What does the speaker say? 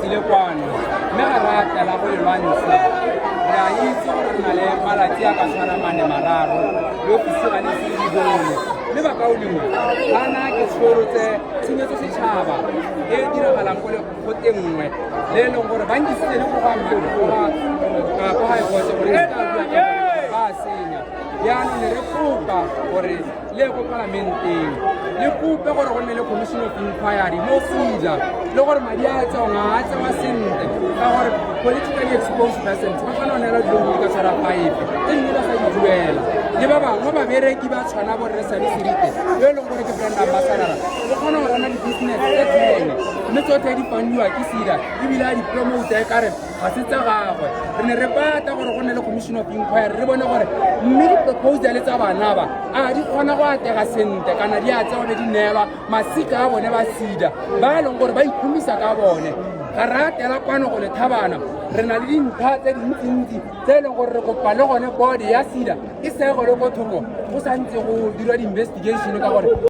Tlile kwano mme ga re a tlela go le lwantsha. Re a itse gore re na le malatsi a ka tshwana mane mararo le ofisi ga ne ise di bone, mme bakaulengwe gana ke tsholotse tshenyetso setšhaba e e diragalang ko lekgoteng nngwe le e leng gore ba nkisitse le go ko ga ekotse gore e ka bua ka ba senya. Jaanong ne re kopa gore le ko palamenteng le kope gore go nne le commission of inquiry mo SEDA, le gore madi a tsewang a tsewa sentle, ka gore politically exposed persons ba kgona go neela dilo di ka tshwara five tse dingwe ba sa di duela. Le ba bangwe babereki ba tshwana borre Sane Serite, yo e leng gore ke brand ambassador, o kgona go rana di-business tse 10, mme tsotlhe di fundiwa ke SEDA, ebile a di promote e kare ga se tsa gagwe. Re ne re batla gore go nne le commission of inquiry, re bone gore mme di-proposal tsa bana ba a di kgona go atega sentle, kana di a tsewa be di neelwa masika a bone ba SEDA ba e leng gore ba ikhumisa ka bone. Ga re atela kwano go le thabana, re na le dintlha tse dintsintsi tse e leng gore re kopa le gone board ya SEDA e sego le ko thoko go sa ntse go dirwa di-investigation ka gore